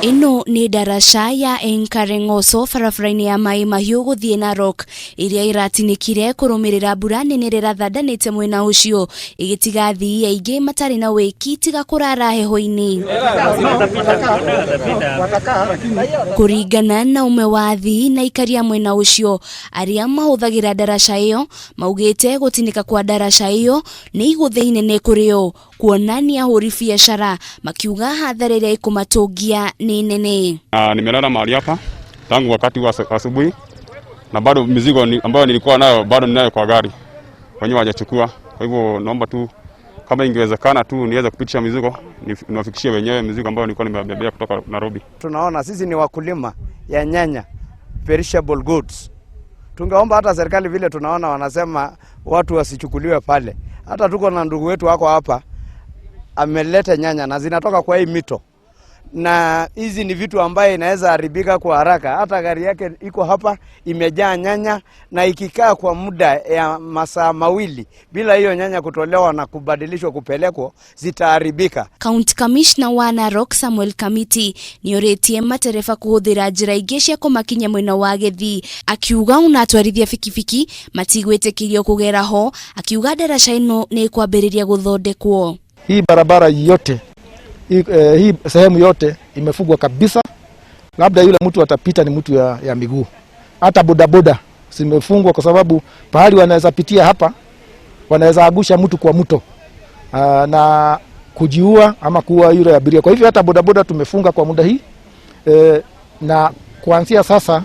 Ĩno nĩ ndaraca ya Enkareng'oso barabara-inĩ ya Maĩ Mahiũ gũthiĩ Narok ĩrĩa ĩratinĩkire kũrũmĩrĩra mbura nene ĩrĩa ĩrathandanĩte mwena ũcio ĩgĩtiga athii aingĩ matarĩ na wĩki tiga kũrara heho-inĩ. Kũringana na ũmwe wa athii na aikari a mwena ũcio arĩa mahũthagĩra ndaraca ĩyo, maugĩte gũtinĩka kwa ndaraca ĩyo nĩ igũtha inene kũrĩ o kuona nĩ ahũri biacara makiuga hathara ĩrĩa ĩkũmatũngia nĩ nene. Na nimelala mahali hapa tangu wakati wa asubuhi na bado mizigo ni, ambayo nilikuwa nayo bado ninayo kwa gari, wenyewe hawajachukua. Kwa hivyo naomba tu kama ingewezekana tu niweze kupitisha mizigo niwafikishie wenyewe mizigo ambayo nilikuwa nimebebea kutoka Nairobi. Tunaona sisi ni wakulima ya nyanya, perishable goods. Tungeomba hata serikali vile tunaona wanasema watu wasichukuliwe pale. Hata tuko na ndugu wetu wako hapa ameleta nyanya na zinatoka kwa hii mito, na hizi ni vitu ambaye inaweza haribika kwa haraka. Hata gari yake iko hapa imejaa nyanya, na ikikaa kwa muda ya masaa mawili bila hiyo nyanya kutolewa na kubadilishwa kupelekwa, zitaharibika. County Commissioner wa Narok Samuel Kamiti nĩorĩtie matereba kũhũthĩra njĩra ingĩ cia kũmakinya mwena wa Gĩthii, akiuga ona atwarithia bikibiki matigwĩtĩkĩrio kũgera ho, akiuga ndaraca ĩno nĩ ĩkwambĩrĩria gũthondekwo. Hii barabara yote hii sehemu yote imefungwa kabisa, labda yule mtu atapita ni mtu ya miguu. Hata bodaboda zimefungwa kwa sababu pahali wanaweza pitia hapa wanaweza agusha mtu kwa mto na kujiua ama kuua yule abiria. Kwa hivyo hata bodaboda tumefunga kwa muda hii na kuanzia sasa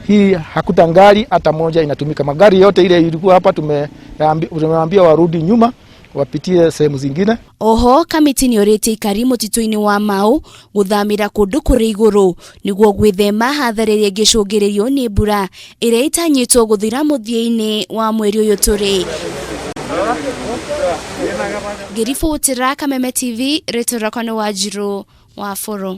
hii hakuta gari hata moja inatumika. Magari yote ile ilikuwa hapa tumeambia warudi nyuma wapitie sehemu zingine. Oho Kamiti nĩorĩtie aikari mũtitũ-inĩ wa Mau gũthamĩra kũndũ kũrĩ igũrũ nĩguo gwĩthema hathara ĩrĩa ĩngĩcũngĩrĩrio nĩ mbura ĩrĩa ĩtanyĩtwo gũthira mũthia-inĩ wa mweri ũyũ tũrĩ. Ngĩribotera Kameme TV, rĩtwa rĩakwa nĩ Wanjirũ wa Bũrũ.